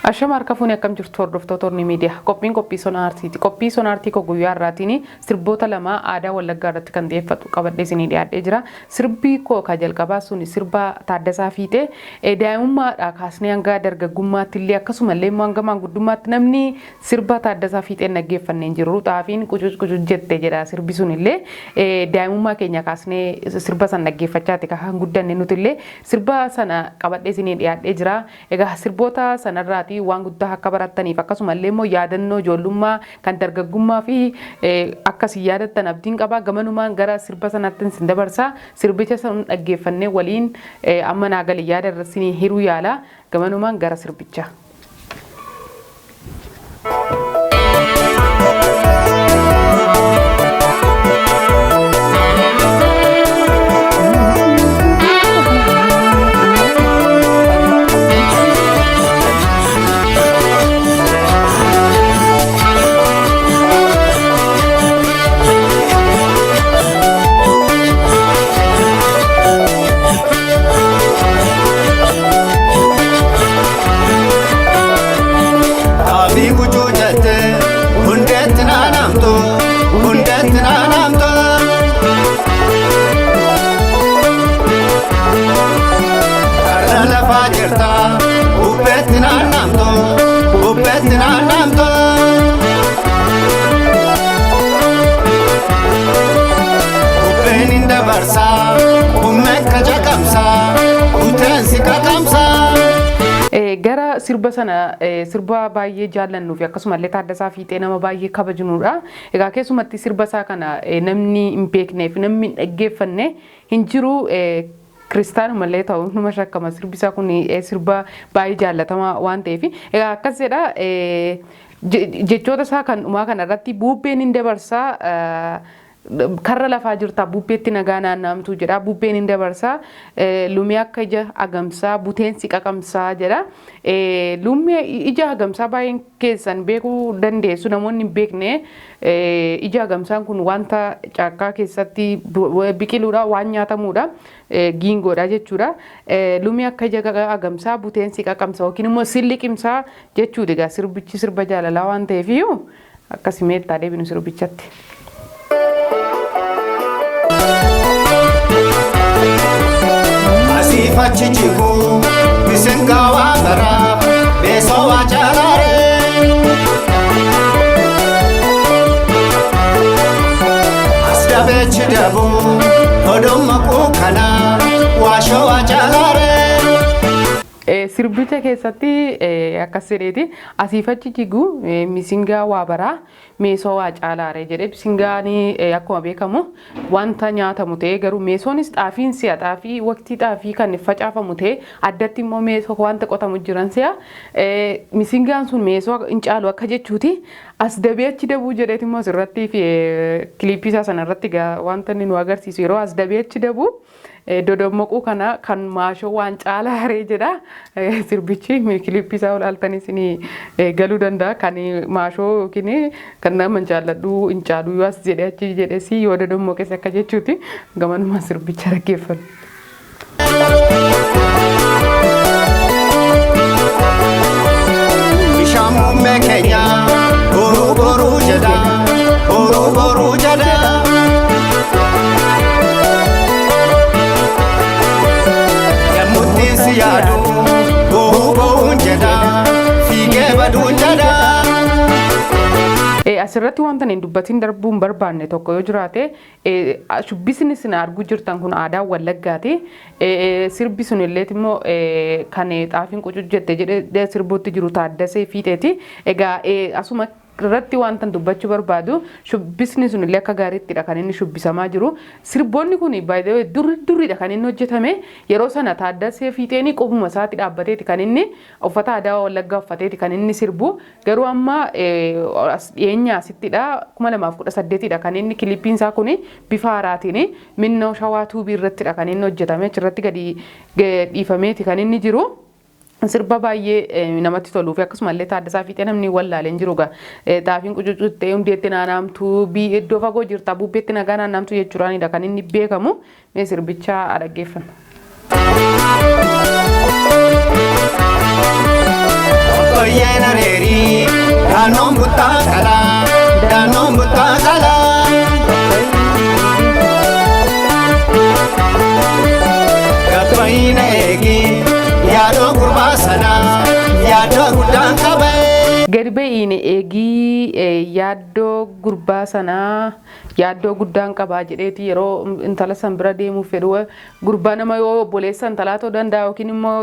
Ashama harka fuunee akkam jirtu hordoftoota Orni Miidiyaa. Qophiin qophii sona aartiiti. Qophii sona aartii koo guyyaa har'aatiin sirboota lama aadaa Wallaggaa irratti kan xiyyeeffatu qabadhee isinii dhiyaadhee jira. Sirbi koo ka jalqabaa sun sirba Taaddasaa Fiixee daa'imummaadhaa kaasnee hanga dargaggummaatti illee akkasuma illee immoo hanga maanguddummaatti namni sirba Taaddasaa Fiixee hin dhaggeeffanne hin jiru. Xaafiin qucuc qucuc jette jedha sirbi sun illee daa'imummaa keenya kaasnee sirba san dhaggeeffachaati kan guddanne nuti illee sirba sana qabadhee isinii dhiyaadhee jira. Egaa sirboota sanarraatii waan guddaa akka barattaniif akkasuma illee immoo yaadannoo ijoollummaa kan dargaggummaa fi akka isin yaadattan abdiin qaba. Gamanumaan gara sirba sanaatti isin dabarsa. Sirbicha san dhaggeeffannee waliin amma naa gali yaada irra isinii hiruu yaala. Gamanumaan gara sirbichaa. Xaafii gucuu jette hundeetti naanamtu hundeetti naanamtu. Karra lafaa jirta bubbeetti naannamtu bubbeetti naannamtu. Bubbeen hin dabarsaa ummekka caqamsaa uteensi qaqamsaa. Gara sirba sana sirba baay'ee jaallannuu fi akkasumallee Taaddasaa Fiixee nama baay'ee kabajnudha. Egaa keessumatti sirba isaa kana namni hin beeknee fi namni hin dhaggeeffanne hin jiru. Kiristaanumallee ta'u numa shakkama sirbi isaa kun sirba baay'ee jaallatamaa waan ta'eef. Egaa akkas jedha jechoota isaa kan dhumaa kana irratti bubbeen hin dabarsaa karra lafaa jirtaa bubbeetti nagaa naannaamtuu jedha bubbeen hin dabarsaa lumii akka ija agamsaa buteensi qaqamsaa jedha lumii ija agamsaa baay'een keessan beekuu dandeessu namoonni hin beekne ija agamsaan kun wanta caakkaa keessatti biqiluudha waan nyaatamuudha giingoodha jechuudha lumii akka ija agamsaa buteensi qaqamsa yookiin immoo silliqimsaa jechuudha egaa sirbichi sirba jaalalaa waan ta'eefiyyuu akkasii meettaa deebinu sirbichatti. Asiif achi jiguu misingaa waa baraa beesoo waa caalaaree. As dabeechi dabuu hodhumma quukanaa waashoo waa caalaaree. Sirbicha keessatti akkas jedheeti asiif achi jigu misingaa waa baraa meesoo waa caalaare jedhe misingaan akkuma beekamu wanta nyaatamu ta'ee garuu meesoonis xaafiin si'a xaafii waqtii xaafii kan facaafamu ta'ee addatti immoo meesoo wanta qotamu jiran si'a misingaan sun meesoo hin caalu akka jechuuti as dabee achi dabuu jedheeti immoo asirratti fi kiliippii isaa sanarratti wanta inni nu agarsiisu yeroo as dabee achi dabuu Dodommaquu kana kan maashoo waan caalaa haree jedha. Sirbichi kilippii isaa olaaltanii isinii galuu danda'a. Kan maashoo yookiin kan nama hin jaalladhu hin caalu yoo as jedhee achi jedhesi yoo dodommaqes akka jechuuti. Gamanuma sirbicha dhaggeeffannu. Bishaan muummee keenya boruu boruu jedha boruu boruu jedha. Yemmuttiin si yaadu boohuu boohuun jedha fiigee baduun jedha. Asirratti wanta hin dubbatiin darbuu hin barbaanne tokko yoo jiraate shubbisni isin arguu jirtan kun aadaa Wallaggaati. Sirbi sun illee immoo kan xaafiin qucuc jette jedhee sirbuutti jiru Taaddasee Fiixeeti. Egaa asuma irratti wanta dubbachuu barbaadu shubbisni sun illee akka gaariittidha kan inni shubbisamaa jiru. Sirboonni kun by the way durri durriidha kan inni hojjetame. Yeroo sana Taaddasee Fiixeen qofuma isaatti dhaabbateeti kan inni uffata aadaa Wallaggaa uffateeti kan inni sirbu. Garuu amma as dhiyeenya asittidha 2018dha kan inni kilippiin isaa kun bifa haaraatiin minnoo shawaa tuubii irrattidha kan inni hojjetame achirratti gadi dhiifameeti kan inni jiru. Sirba baay'ee namatti toluu fi akkasumallee Taaddasaa Fiixee namni wallaalee hin jiru egaa. Xaafiin qucuccuttee hundeetti naanaamtuu iddoo fagoo jirta bubbeetti nagaa naannaamtuu jechuudhaanidha kan inni beekamu. Mee sirbicha dhaggeeffanna. Daannoon buttaa qalaa daannoon buttaa qalaa. Gabbayina eegi yaadoo gurbaa sanaa yaadoo guddaan qabee. Gadi ba'iin eegii yaaddoo gurbaa sanaa yaaddoo guddaan qabaa jedheeti yeroo intala san bira deemuuf fedhu, gurbaa nama yoo obboleessa intalaa ta'uu danda'a yookiin immoo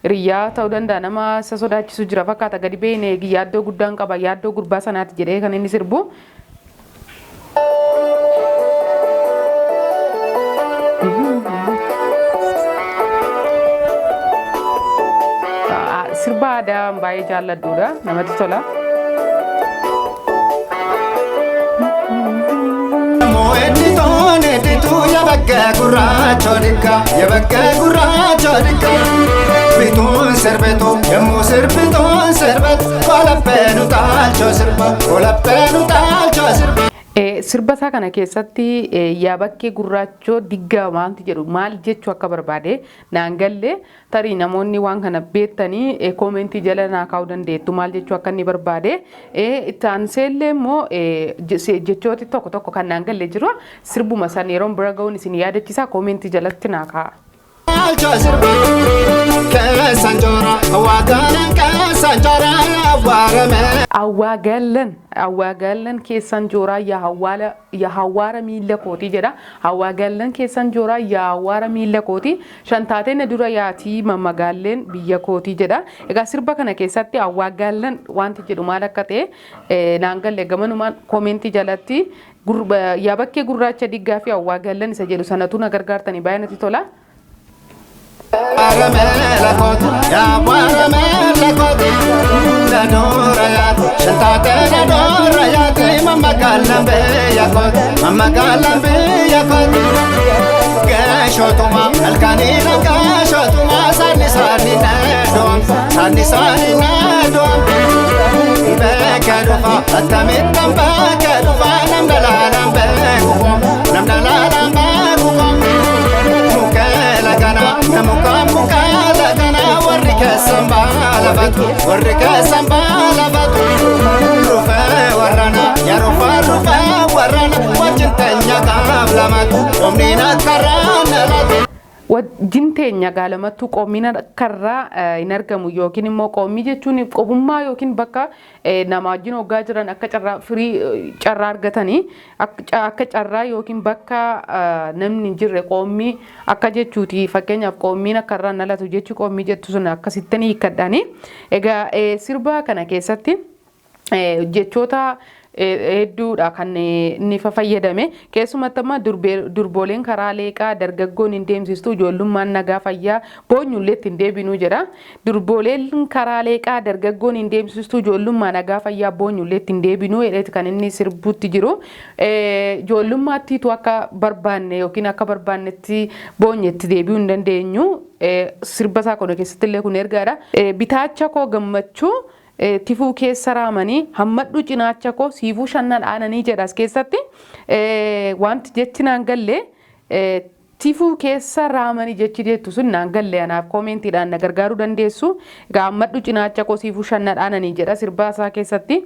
hiriyyaa ta'uu danda'a, nama isa sodaachisu jira fakkaata. Gadi ba'iin eegii yaaddoo guddaan qaba, yaaddoo gurbaa sanaati jedhee kan inni sirbu. Sirba aadaa baay'ee jaalladhuudha, namatti tola. Mo'edditoon eddituu yabakkee gurraacha dikka yabakkee gurraacha dikka. Bituun sirbitu yemmuu sirbituun sirbat kolappee nu taalchoo sirba kolappee nu taalchoo sirba. Sirba isaa kana keessatti yaa bakkee gurraachoo diggaa waanti jedhu maal jechuu akka barbaade naan galle. Tarii namoonni waan kana beektanii koomentii jala naa kaa'uu dandeettu maal jechuu akka inni barbaade. Itti aanseellee immoo jechooti tokko tokko kan naan galle jiru, sirbuma san yeroon bira ga'uun isin yaadachiisa, koomentii jalatti naa kaa'a. Taalchoo sirba keessan joora waaqanan keessan joora awwaarame. Awwaagallan awwaagallan keessan jooraa yaa hawwaala yaa hawwaara miilla kootii jedha. Awwaagallan keessan jooraa yaa hawwaara miilla kootii, shantaatee na dura yaatii mammagaalleen biyya kootii jedha. Egaa sirba kana keessatti awwaagallan wanti jedhu maal akka ta'e naan galle. Gamanumaan koomentii jalatti yaa bakkee gurraacha diggaa fi awwaagallan isa jedhu sanatu na gargaartanii baay'ee natti tola. Awwaarame lakooti yaa awwaarame lakooti na dura yaati shantaatee na dura yaati mammagaalaan biyya kooti mammagaalaan biyya kooti. Geeshotuma halkanii geeshotuma saani saani na doom saani saani na doom. Beekee dhufa akkamittan beekee dhufa namna laalaan beeku namna laalaan beeku. Mukeela kana namuka mukeela kana warri keessan baalafatu warri keessan baalafatu. Rufee warrana yaa rufaa rufee warrana wajjin teenya qaaf lamatu omniin akka raana latu. Wajjin teenya gaalamattuu qoomina karraa hin argamu, yookiin immoo qoommii jechuun qobummaa yookiin bakka nama wajjin hoggaa jiran akka carraa firii carraa argatanii akka carraa yookiin bakka namni hin jirre qoommii akka jechuuti. Fakkeenyaaf qoommiin akka irraa nalatu jechuu qoommii jettu sun akkasittiin hiikkadhaani. Egaa sirba kana keessatti jechoota hedduudha kan inni fayyadame. Keessumatti amma durbooleen karaa leeqaa dargaggoon hin deemsistu, ijoollummaan nagaa fayyaa boonyullee ittiin deebinuu jedha. Durbooleen karaa leeqaa dargaggoon hin deemsistu, ijoollummaa nagaa fayyaa boonyullee ittiin deebinuu jedheeti kan inni sirbuutti jiru. Ijoollummaattiitu akka barbaanne yookiin akka barbaannetti boonyetti deebi'uu hin dandeenyu. Sirba isaa kana keessatti illee kun ergaadha. Bitaacha koo gammachuu tifuu keessa raamanii hammadhu cinaacha koo siifuu shannan aananii jedha. As keessatti wanti jechi naan galle tifuu keessa raamanii jechi jettu sun naan galle anaaf, koomentiidhaan na gargaaruu dandeessu. Egaa hammadhu cinaacha koo siifuu shannan aananii jedha sirba isaa keessatti.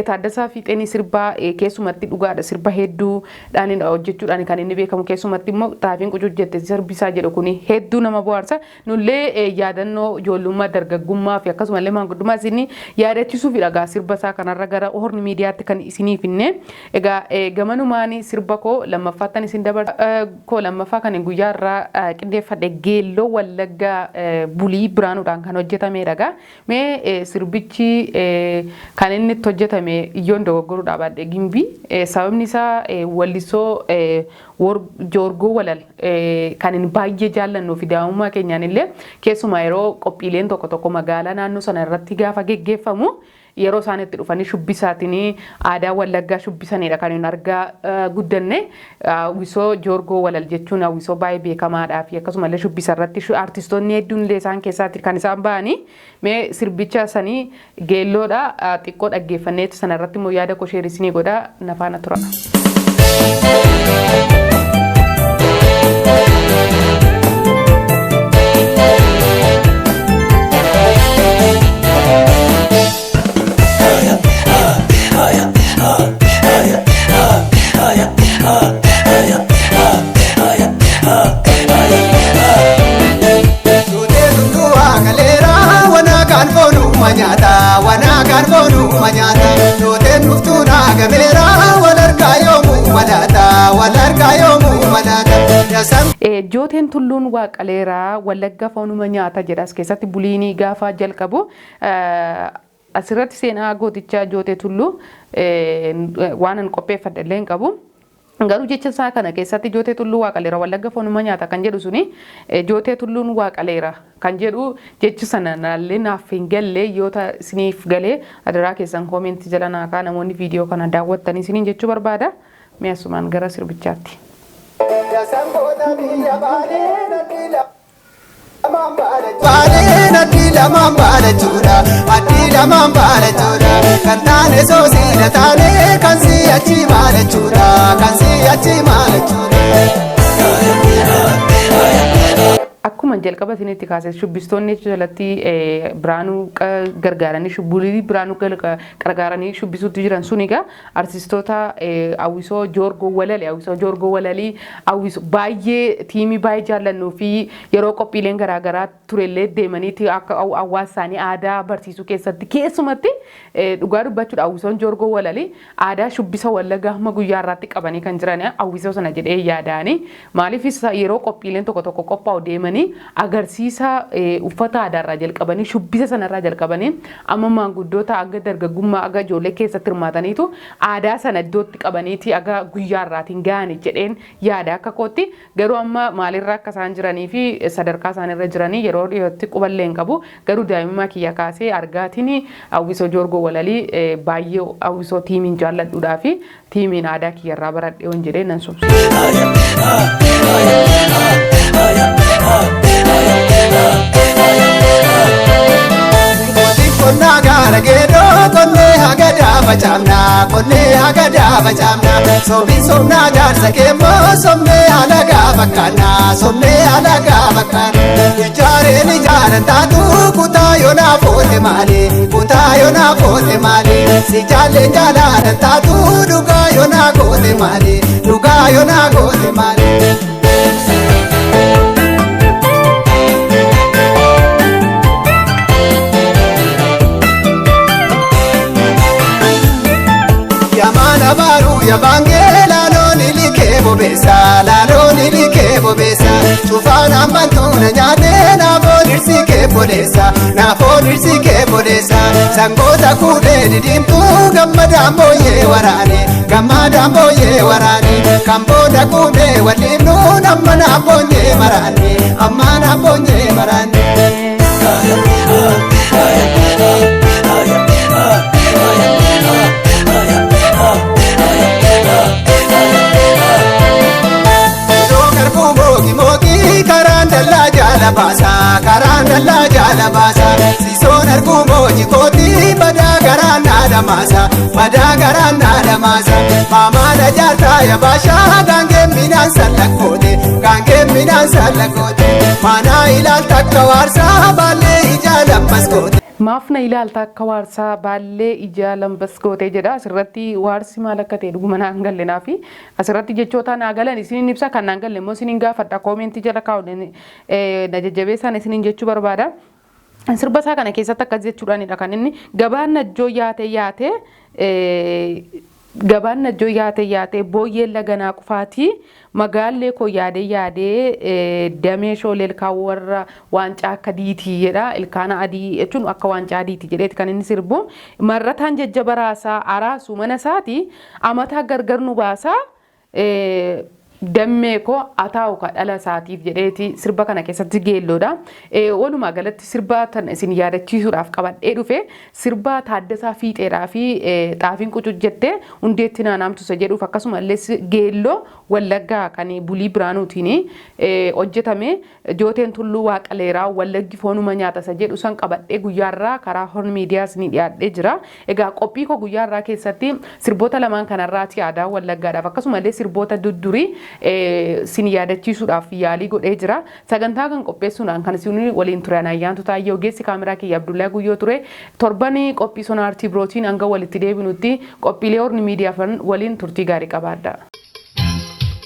Taaddasaa Fiixeenii sirbaa keessumatti dhugaadha, sirba hedduudhaan hojjechuudhaan kan inni beekamu. Keessumatti immoo xaafiin qucuujjette sirbi isaa jedhu kuni hedduu nama bohaarsa. Nullee yaadannoo ijoollummaa, dargaggummaa fi akkasumallee maanguddummaa isin yaadachiisuuf egaa sirba isaa kanarra gara Horn Miidiyaatti kan isiniif finne. Egaa gamanumaan sirba koo lammaffaattan isin dabarsa. Koo lammaffaa kan guyyaa irraa qindeeffadhe geelloo Wallaggaa Bulii Biraanuudhaan kan hojjetamedha. Egaa mee sirbichi kan inni itti hojjetame iyyoon dogoggoruudhaa baadhee Gimbii, sababni isaa wallisoo Joorgoo Walal kan inni baay'ee jaallannuu fi daa'imummaa keenyaan illee keessumaa yeroo qophiileen tokko tokko magaalaa naannoo sana irratti gaafa geggeeffamu yeroo isaan itti dhufanii shubbisaatiin aadaa Wallaggaa shubbisanidha kan inni argaa guddanne. Hawwisoo Joorgoo Walal jechuun hawwisoo baay'ee beekamaadhaa fi akkasumallee shubbisa irratti artistoonni hedduun illee isaan keessaatti kan isaan ba'anii. Mee sirbicha sanii geelloodha xiqqoo dhaggeeffanneetu sana irratti immoo yaada koo share isinii godha, na faana tura. foonuma nyaata wanaagaan foonuma nyaata Jooteen dhuftuu naa gameera wal harkaa yoomuu malaata wal harkaa yoomuu malaata. Jooteen Tulluun Waaqaleeraa Wallagga foonuma nyaata jedha as keessatti buliinii gaafa jalqabu. Asirratti seenaa gootichaa Jootee Tulluu waan an qopheeffadhe illee hin qabu. Garuu jecha isaa kana keessatti Jootee Tulluu Waaqaleera Wallagga foonuma nyaata kan jedhu suni Jootee Tulluun Waaqaleera kan jedhu jechi sana naallee naaf hin galle. Yoo isiniif galee adaraa keessan koomentii jala naa kaa'aa namoonni viidiyoo kana daawwattanii isiniin jechuu barbaada. Mee asumaan gara sirbichaatti. Baalee adii lamaan baala jechuudha adii lamaan baala jechuudha kan taane soosiidha taane kan si achi maal jechuudha kan si achi maal jechuudha. Akkuma jalqaba isinitti kaase shubbistoonni jecha jalatti Biraanuu gargaaranii shubbulii Biraanuu gargaaranii shubbisuutti jiran sun egaa artistoota hawwisoo Joorgoo Walalii hawwisoo Joorgoo Walalii hawwisoo baay'ee tiimii baay'ee jaallannuu fi yeroo qophiileen garaagaraa turellee deemaniiti akka hawaasa isaanii aadaa barsiisuu keessatti keessumatti dhugaa dubbachuudha hawwisoon Joorgoo Walalii aadaa shubbisa Wallaggaa hamma guyyaa irraatti qabanii kan jiran hawwisoo sana jedhee yaadaani. Maaliif yeroo qophiileen tokko tokko qophaa'u deemanii agarsiisa uffata aadaarraa jalqabanii shubbisa sanarraa jalqabanii amma maanguddoota aga dargaggummaa aga ijoollee keessatti hirmaataniitu aadaa sana iddootti qabaniiti aga guyyaa irraatiin ga'ani jedheen yaada akka kootti. Garuu amma maalirra akka isaan jiranii fi sadarkaa isaanirra jiranii yeroo dhiyootti quballee hin qabu. Garuu daa'imummaa kiyya kaasee argaatiin hawwisoo Joorgoo Walalii baay'ee hawwisoo tiimiin jaalladhuudhaa fi tiimiin aadaa kiyyarraa baradhee waan jedhee nan sobsa. Qonnaa gaara geedoo qonnee haga daafa caamnaa qonnee haga daafa caamnaa sobiin somnaa jaarsa keemmoo somnee alagaa fakkaannaa somnee alagaa fakkaannaa ijaareen ijaaran taatu kutaa yoonaa foote maali kutaa yoonaa foote maali si jaalleen jaalaaran taatu dhugaa yoonaa goote maali dhugaa yoonaa goote maali. Yamaana baaruu yabaangee laaloon ilikee bobeessa laaloon ilikee bobeessa cufaan hambantuuna nyaatee naafoo dhirsi kee boleessa naafoo dhirsi kee boleessa sangoota kuudhee didiimtuu gammadaan booyyee waraane gammadaan booyyee waraane kan booda kuudhee waliifnu amma naaf boonyee maraanne amma naaf boonyee maraanne. Garbuu mooki mooki karaan dallaa jaala baasa karaan dallaa jaala baasa sisoon arguu mooji kooti badaa garaan naadha maasa badaa garaan naadha maasa maamaadha jaartaa yabaashaa gaangeen midhaan sallakkoote gaangeen midhaan sallakkoote maanaa ilaalta akka waarsaa baallee ijaa lammas goote. Maaf na ilaalta akka waarsaa baallee ijaa lambas gootee jedha. Asirratti waarsi maal akka ta'e dhuguma naan galle naafi asirratti jechoota naa galan isiniin ibsa kan naan galle immoo isiniin gaafadha koomentii jala kaa'u na jajjabeessaan isiniin jechuu barbaada. Sirba isaa kana keessatti akkas jechuudhaanidha kan inni gabaan najjoo yaate yaate gabaan najjoo yaate yaate booyyeen laganaa qufaatii magaallee koo yaadee yaadee damee shoolee ilkaan warra waancaa akka diitii jedha ilkaana adii jechuun akka waancaa adiiti jedheeti kan inni sirbu marrataan jajjaba raasaa araasuu mana isaati amataa gargar nu baasaa dammee koo ataa'u ka dhala isaatiif jedheeti sirba kana keessatti geelloodha. Walumaa galatti sirba tan isin yaadachiisuudhaaf qabadhee dhufe sirba Taaddasaa Fiixeedhaa fi Xaafiin Qucuc jettee hundeetti naanaamtusa jedhuuf akkasumallee geelloo Wallaggaa kan Bulii Biraanuutiin hojjetame Jooteen Tulluu Waaqaleeraa Wallaggi foonuma nyaata isa jedhu san qabadhee guyyaarraa karaa Horn Miidiyaas ni dhiyaadhee jira. Egaa qophii koo guyyaarraa keessatti sirboota lamaan kanarraati aadaa Wallaggaadhaaf akkasumallee sirboota duddurii sin yaadachiisuudhaaf yaalii godhee jira. Sagantaa kan qopheessuudhaan kan isin waliin ture Ayyaantu Taayyee ogeessi kaameraa kiyya Abdullaa Guyyoo ture. Torban qophii sonaartii birootiin hanga walitti deebinutti qophiilee Horn Miidiyaa waliin turtii gaarii qabaadha.